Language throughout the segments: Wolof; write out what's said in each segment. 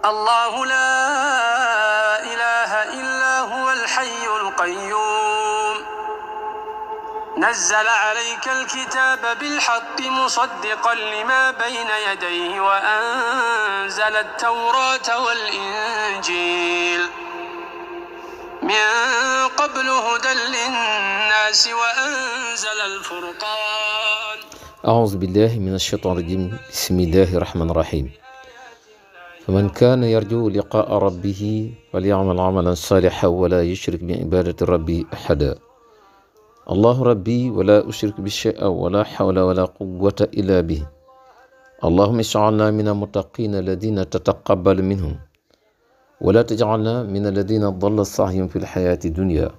الله لا إله إلا هو الحي القيوم نزل عليك الكتاب بالحق مصدقا لما بين يديه وأنزل التوراة والإنجيل من قبل هدى للناس وأنزل الفرقان. أعوذ بالله من الشيطان الرجيم. بسم الله الرحمن الرحيم. فمن كان يرجو لقاء ربه فليعمل عملا صالحا ولا يشرك بعبادة ربه أحدا. الله ربي ولا أشرك بالشيء ولا حول ولا قوة إلا به. اللهم اجعلنا من المتقين الذين تتقبل منهم ولا تجعلنا من الذين ضل سعيهم في الحياة الدنيا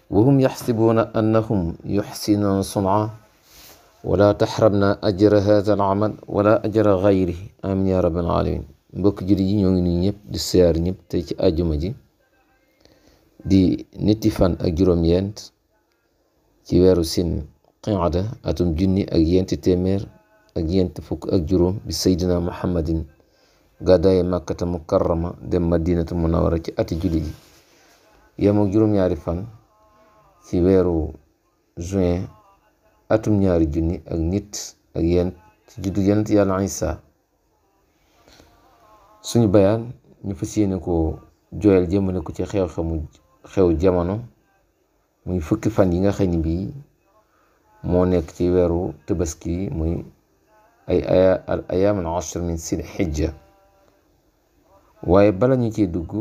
وهم يحسبون أنهم يحسنون صنعا ولا تحرمنا أجر هذا العمل ولا أجر غيره. آمين يا رب العالمين. mbokk juri yi ñoo ngi nuyu ñëpp di siyaar ñëpp tey ci àjjuma ji di ñetti fan ak juróom-ñeent ci weeru sin qiada atum junni ak yenti téeméer ak yent fukk ak juróom bi seydina muhammadin gàddaaye màkkata mukarrama dem madinatu munawara ci ati julli ji yem ak juróom-ñaari fan ci weeru juin atum ñaari junni ak nit ak yent ci juddu yonent yàlla Isa. suñu bayaan ñu fas yéene ko jooyal jëmale ko ci xew jamono muy fukki fan yi nga xam ne bii moo nekk ci weeru tabaski muy al ayaam al ashr min sil xijja. waaye bala ñu ciy dugg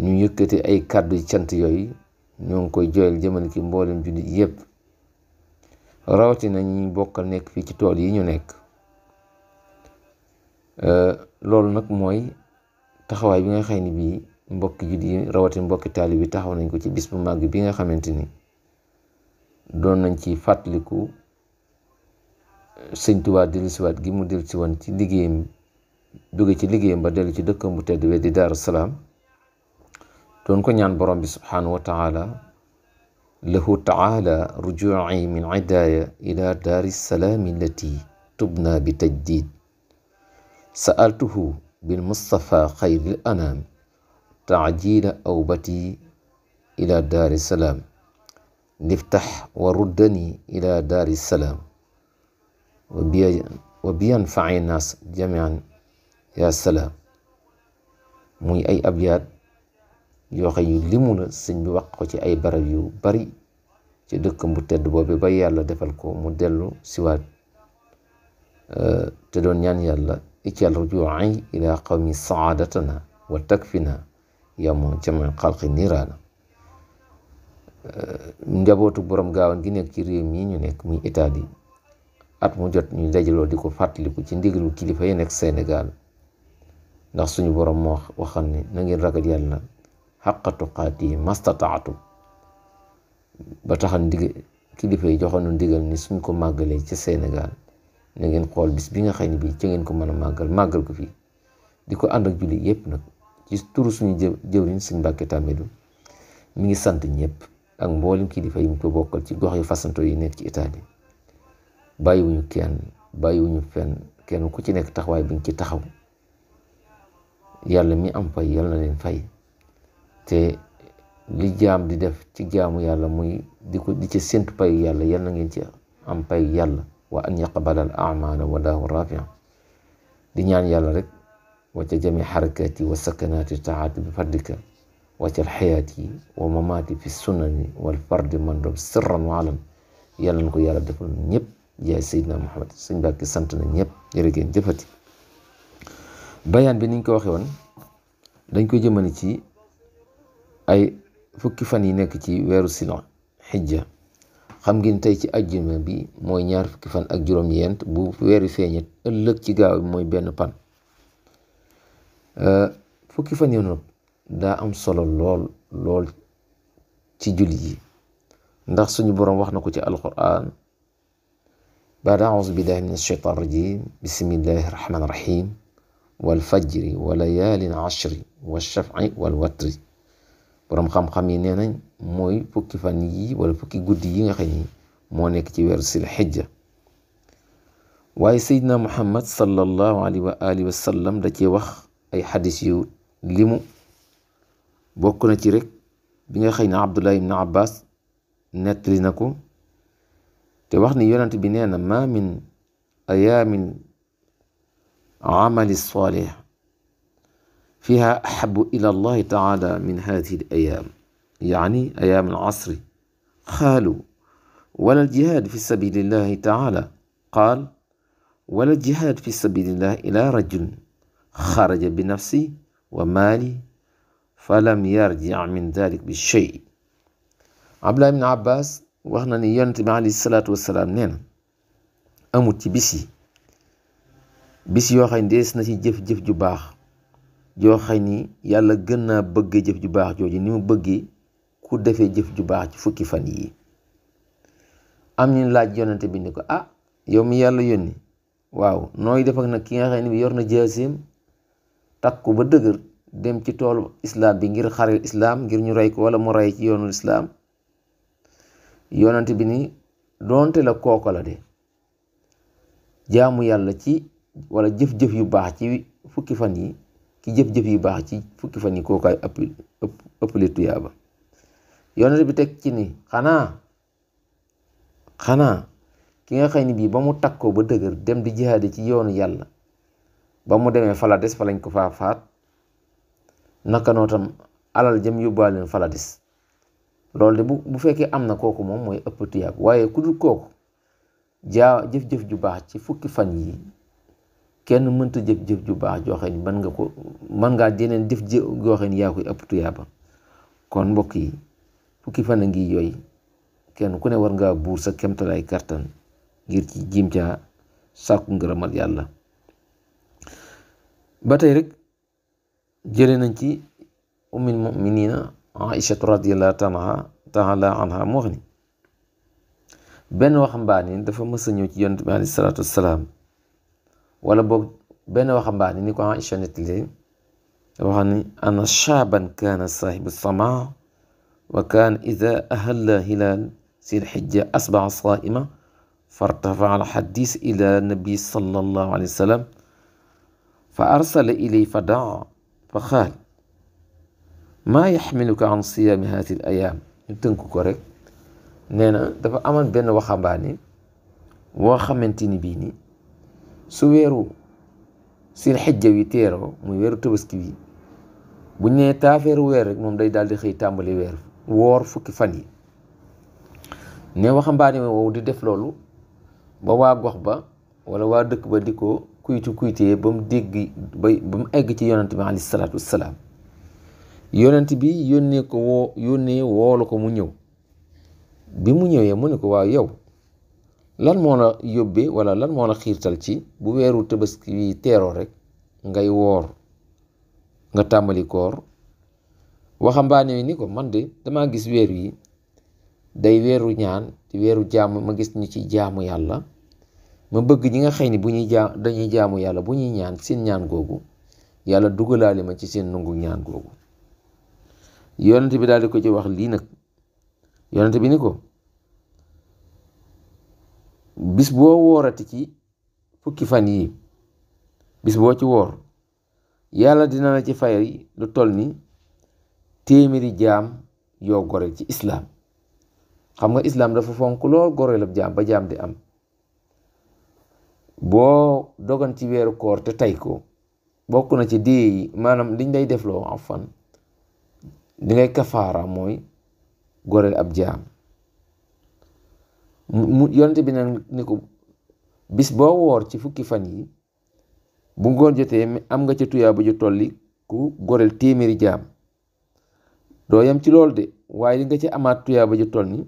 ñu yëkkati ay kàddu cant yooyu ñoo ngi koy jooyal jëmale ci mboolem jullit yépp rawatina ñi bokkal nekk fii ci tool yi ñu nekk. loolu nag mooy taxawaay bi nga xam ne bii mbokki jullit yi rawatina mbokki taalib bi taxaw nañ ko ci bis bu màgg bi nga xamante ni doon nañ ci fàttaliku sëñ Tuubaa dellusiwaat gi mu dellusi woon ci liggéeyam jóge ci liggéeyam ba dellu ci dëkkam bu tedd bi di Daaru Salaam doon ko ñaan borom bi subhaanahu wa taala lahu taala rujuu'i min idaaya ila daari salaami allati tubna bi tajdid sa'altuhu bil mustafa xayril anaam taajila awbati ila daari salaam liftax wa ruddani ila daari salaam wa biyanfa'i naas jamian ya salaam. muy ay abyaat yoo xam yu limu la sëñ bi wax ko ci ay barab yu bari ci dëkkam bu tedd boobu ba yàlla defal ko mu dellu siwaat te doon ñaan yàlla ij'al rujuu'i ila qawmi sa'aadatana wa takfina yawma jam'i xalqi niiraana. njabootu borom gaawan gi nekk ci réew mi ñu nekk muy Italie at mu jot ñu dajaloo di ko fàttaliku ci ndigalu kilifa yi nekk Sénégal ndax suñu borom moo waxal ni na ngeen ragal yàlla xaqa tuqaati mastataatu ba taxal kilifa yi joxoon ndigal ni suñ ko màggalee ci Sénégal na ngeen xool bis bi nga xam ne bii ci ngeen ko mën a màggal ko fii di ko ànd ak julli yépp nag ci turu suñu jëwriñ Sëñ Mbàkke Tàmmedu mi ngi sant ñëpp ak mboolem kilifa yi mu ko bokkal ci gox yu fasanto yi nekk ci Italie bàyyiwuñu bàyyiwuñu fenn kenn ku ci nekk taxawaay bi nga ci taxaw yàlla mi am fay yàlla na leen fay te li jaam di def ci jaamu yàlla muy di ci séntu payu yàlla yàlla na ngeen ci am payu yàlla wa an yaqbala al a'maala wallahu rafi'a. di ñaan yàlla rek wacca jami xarakati wa sakanaati taati bi fadlika waccal xayaati wa mamaati fi sunnani wal fardi man dob sirran wa alam. yàlla na ko yàlla defal ñëpp jaay Seydina Muhammad. Sëñ Mbàkke sant na ñëpp jërëgéen jëfati. bayaan bi niñ ko waxee woon dañ koy jëmale ci ay fukki fan yi nekk ci weeru sil xijja. xam ngeen tey ci àjjuma bi mooy ñaar fukki fan ak juróom-ñeent bu weeri feeñet ëllëg ci gaaw bi mooy benn pan. fukki fan yi nag daa am solo lool ci jullit yi ndax suñu boroom wax na ko ci alquran baada auzu billahi min ashaitan rajim bismillahi rahmani rahim wal fajri wa layaalin ashri wa shaf'i wal watri. boroom xam-xam yi nee nañ mooy fukki fan yi wala fukki guddi yi nga xam ni moo nekk ci weeru sil xijja. waaye Seydina Muhammad sallallahu alayhi wa alihi wa sallam da cee wax ay xadis yu limu. bokk na ci rek bi nga xëy na Abdullah ibn Abbas nettali na ko te wax ni yonent bi nee na ma min ayaamin amali salih fiha ahabu ila allahi taala min hadihi al ayaam yaani ayaam al asri qaalu wala al jihad fi sabilillahi taala qaal wala al jihad fi sabilillahi ila rajul xaraja bi nafsi wa maali falam yarji min dalik bi shay. Abdullah ibn Abbas wax na ni yonent bi alayhi salaatu wassalaam nee na amut ci bis yoo xam ne dees na ci jëf-jëf ju baax joo xam ni yàlla gën naa bëgg jëf ju baax jooju ni mu bëggee ku defee jëf ju baax ci fukki fan yi. am ñu laaj yonent bi ni ko yow mi yàlla yónni waaw nooy def ak nag ki nga xam ne bi yor na jaaseem takku ba dëgër dem ci toolu islaam bi ngir xarel islaam ngir ñu rey ko wala mu rey ci yoonul islaam. yonent bi ni doonte la kooko la de jaamu yàlla ci wala jëf-jëf yu baax ci fukki fan yi ki jëf-jëf yu baax ci fukki fan yi kookaay ëppale tuyaaba. yonent bi teg ci ni xanaa ki nga xëy ni bii ba mu takkoo ba dëgër dem di jihaade ci yoonu yàlla ba mu demee fala des fa lañ ko faa faat naka noo tam alal jëm yóbbaaleen fala des. loolu de bu fekkee am na kooku moom mooy ëpp tuyaab waaye ku dul kooku jëf-jëf ju baax ci fukki fan yi kenn mënta jëf-jëf ju baax joxe ni mën ngaa jeneen jëf joxe ni yaa koy ëpp tuyaaba. kon mbokk yi fukki fan a ngi yooyu kenn ku ne war ngaa buur sa kemtalaay kartan ngir ci jiim caa sàkku ngërëmal yàlla. ba tey rek jële nañ ci ummul muminina Aïchatu radiyallahu taala anha mu wax ni benn waxambaane dafa mës a ñëw ci yonent bi alayhi salaatu wassalaam wala boog benn waxambaane ni ko Aïcha nettali wax ni ana shaaban kaana saahibu samaa wa kaana ida ahalla hilaal sil xijja asbaxa saa'ima fartafa'a al xadiis ila nabi sallallahu alayhi wa sallam fa arsala ilay fa daa fa qaal maa yaxmiluka an siyaami haadihi al ayaam. ñu tënk ko rek nee na dafa amoon benn waxambaane woo xamante ni bii ni su weeru sil xijja wi teeroo muy weeru tabaski wi bu ñu nee taafeeru weer rek moom day daal di xëy tàmbali weer woor fukki fan yi. ne waxambaane woowu di def loolu ba waa gox ba wala waa dëkk ba di ko kuytee ba mu dégg ba mu egg ci yonent bi alayhi salaatu wassalaam. yonent bi yónnee woolu ko mu ñëw. bi mu ñëwee mu ne ko waaw yow lan moo la yóbbee wala lan moo la xiirtal ci bu weeru tabaski wi teeroo rek ngay woor nga tàmbali koor. waxambaane wi ni ko man de damaa gis weer yi day weeru ñaan ci weeru jaamu ma gis ñu ci jaamu yàlla ma bëgg ñi nga xëy ni bu ñuy dañuy jaamu yàlla bu ñuy ñaan seen ñaan googu yàlla dugalaale ma ci seen nangu ñaan googu. yonent bi daal di ko ci wax lii nag yonent bi ni ko bis boo woorati ci fukki fan yi bis boo ci woor yàlla dina la ci fay lu toll ni téeméeri jaam yoo gore ci islaam. xam nga islaam dafa fonk lool goreel ab jaam ba jaam di am. boo dogan ci weeru koor te tay ko bokk na ci dee yi maanaam liñ lay defloo afan li ngay kafaara mooy goreel ab jaam. mu yonte bi nag ni ko bis boo woor ci fukki fan yi bu ngoon jotee am nga ca tuyaa ba ju tolli ku goreel téeméeri jaam. doo yam ci loolu de waaye li nga ci amaat tuyaa ba ju toll ni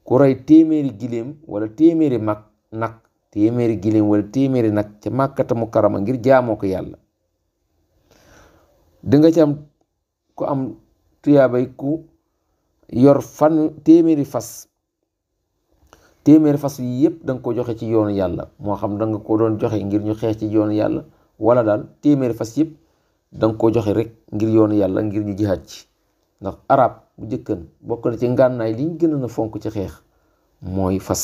ku rey téeméeri giléem wala téeméeri nag téeméeri giléem wala téeméeri nag ca Màkkata Mukarrama ngir jaamoo ko yàlla. dinga ci am ku am tuyaabay ku yor téeméeri fas yi yëpp danga ko joxe ci yoonu yàlla moo xam danga ko doon joxe ngir ñu xeex ci yoonu yàlla wala daal téeméeri fas yëpp danga ko joxe rek ngir yoonu yàlla ngir ñu jihaad ci. ndax arab bu jëkkan bokk na ci ngànnaay liñ gën a fonk ci xeex mooy fas.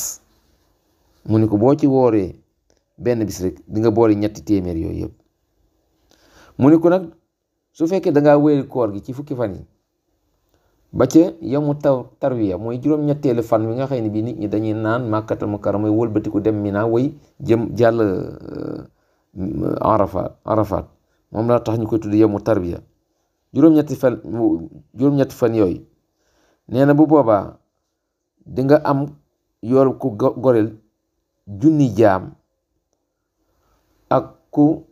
mu ni ko boo ci wooree benn bis rek di nga boole ñetti téeméer yooyu yëpp. mu ni ko nag su fekkee dangaa wéyal koor gi ci fukki fan yi ba ca yamu tarwiya mooy juróom-ñetteelu fan wi nga xëy ne bii nit ñi dañuy naan Makkatal Mukarrama mooy wëlbatiku dem Mina way jëm jàll Arafat moom la tax ñu koy tudd yamu tarwiya juróom-ñetti fan yooyu nee na bu boobaa di nga am yool ku goreel junni jaam ak ku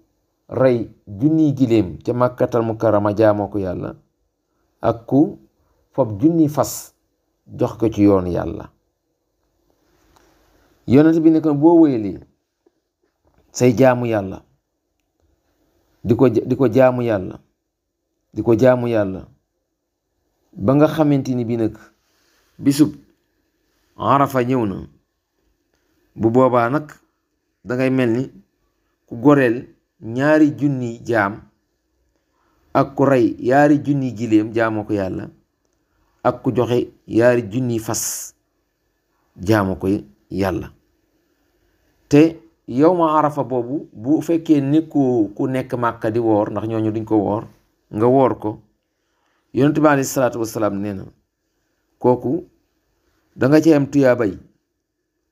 rey junni giléem ca Makkatal Mukarrama jaamoo ko yàlla ak ku fob junni fas jox ko ci yoon yàlla. yonent bi ne ko boo wéyalee say jaamu yàlla di ko jaamu yàlla di ko jaamu yàlla ba nga xamante ni bi nag bisub Arafa ñëw na bu boobaa nag dangay mel ni ku goreel ñaari junni jaam ak ku rey yaari junni giléem jaamoo ko yàlla ak ku joxe yaari junni fas jaamoo ko yàlla. te yow ma Arafa boobu bu fekkee nekkoo ku nekk Màkka di woor ndax ñooñu duñ ko woor nga woor ko yonent bi alayhi salaatu wasalaam nee na kooku danga ci am tuyaabay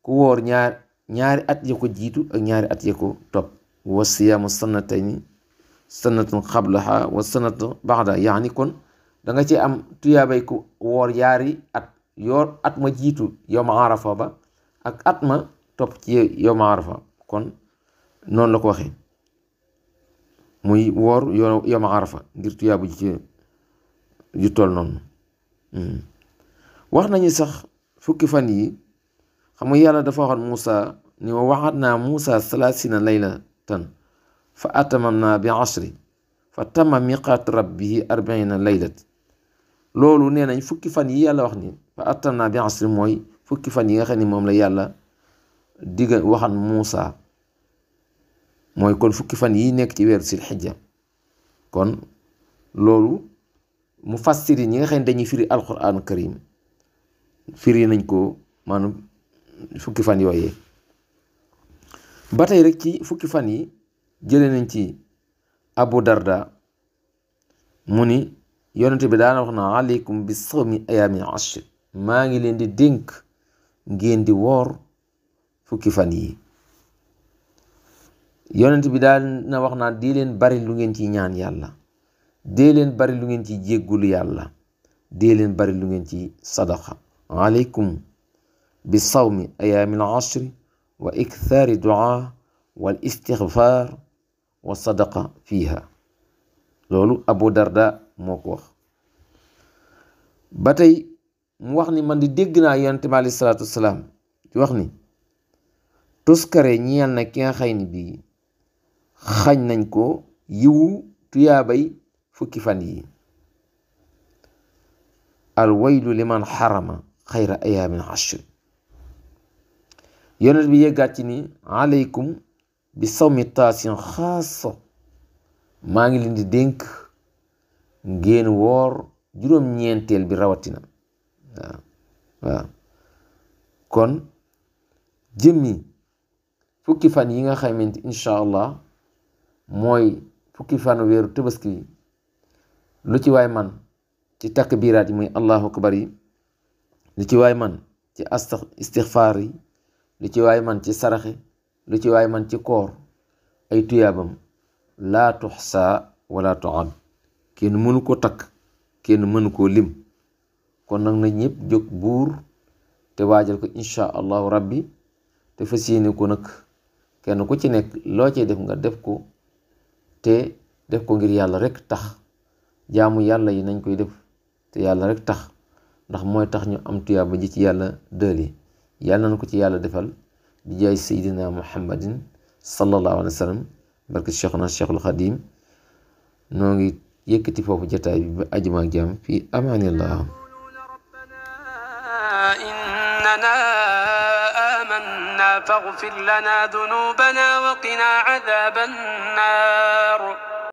ku woor ñaari at ya ko jiitu ak ñaari at ya ko topp. wa siyaamu sanatun qablaha wa sanatun ba'da yaani kon danga ci am tuyaabay ku woor yaari at at ma jiitu yow ma Arafa ba ak at ma topp ci yow ma Arafa kon noonu la ko waxee muy woor yow ma Arafa ngir tuyaabu ci ju toll noonu. wax nañu sax fukki fan yi xam nga yàlla dafa waxoon Muusa ni wa wa'adnaa Muusa 30 laylatan fa atamamnaa bi 10 fa tamma miqaatu rabbihi 40 laylat. loolu nee nañ fukki fan yi yàlla wax ni fa atamamnaa bi 10 mooy fukki fan yi nga xam ni moom la yàlla waxan Muusa mooy kon fukki fan yi nekk ci weeru Sil-Hijja. kon loolu mu fassiri ñi nga xam ne dañuy firi alquran karim firi nañ ko maanaam fukki fan yooyee. ba tey rek ci fukki fan yi jële nañ ci Abu Darda mu ni yonent bi daana wax na aleykum bi sawmi ayaami ashr maa ngi leen di dénk ngeen di woor fukki fan yi. yonent bi daal na wax naa dee leen bari lu ngeen ci ñaan yàlla, dee leen bari lu ngeen ci jéggulu yàlla, dee leen bari lu ngeen ci sadaqa. aleykum bi sawmi ayaamil ashri wa ikthaari duaa wal istigfaar wa sadaqa fiiha. loolu Abu Darda moo ko wax. ba tey mu wax ni man di dégg naa yonent bi alayhi salaatu wasalaam di wax ni toskare ñeel na ki nga xay ni bii xañ nañ ko yiwu tuyaabay fukki fan yi. al waylu liman xarama xayra ayaamin ashri. yonent bi yeggaat ci ni aleykum bi sawmi taasin xaasa maa ngi leen di dénk ngeen woor juróom-ñeenteel bi rawatina. waaw kon jëmmi fukki fan yi nga xamante incha allah mooy fukki fan weeru tabaski lu ci waay man ci takbiraat yi muy allahu akbar yi, lu ci waay man ci istixfaar yi, lu ci waay man ci saraxe, lu ci waay man ci koor, ay tuyaabam laa tuxsaa wala tuad. kenn mënu ko takk, kenn mënu koo lim. kon nag na ñëpp jóg buur te waajal ko incha allahu rabbi te fas yéene ko nag kenn ku ci nekk loo cee def nga def ko te def ko ngir yàlla rek tax. jaamu yàlla yi nañ koy def te yàlla rek tax, ndax mooy tax ñu am tuyaaba ji ci yàlla dëli. yàlla nañ ko ci yàlla defal bi jaay seydina muhammadin sallallahu alayhi wa sallam barke cheikhuna cheikhul xadim. noo ngi yëkkati foofu jataay bi ba ajuma ak jàmm fi amaanillah. إننا آمنا فاغفر لنا ذنوبنا وقنا عذاب النار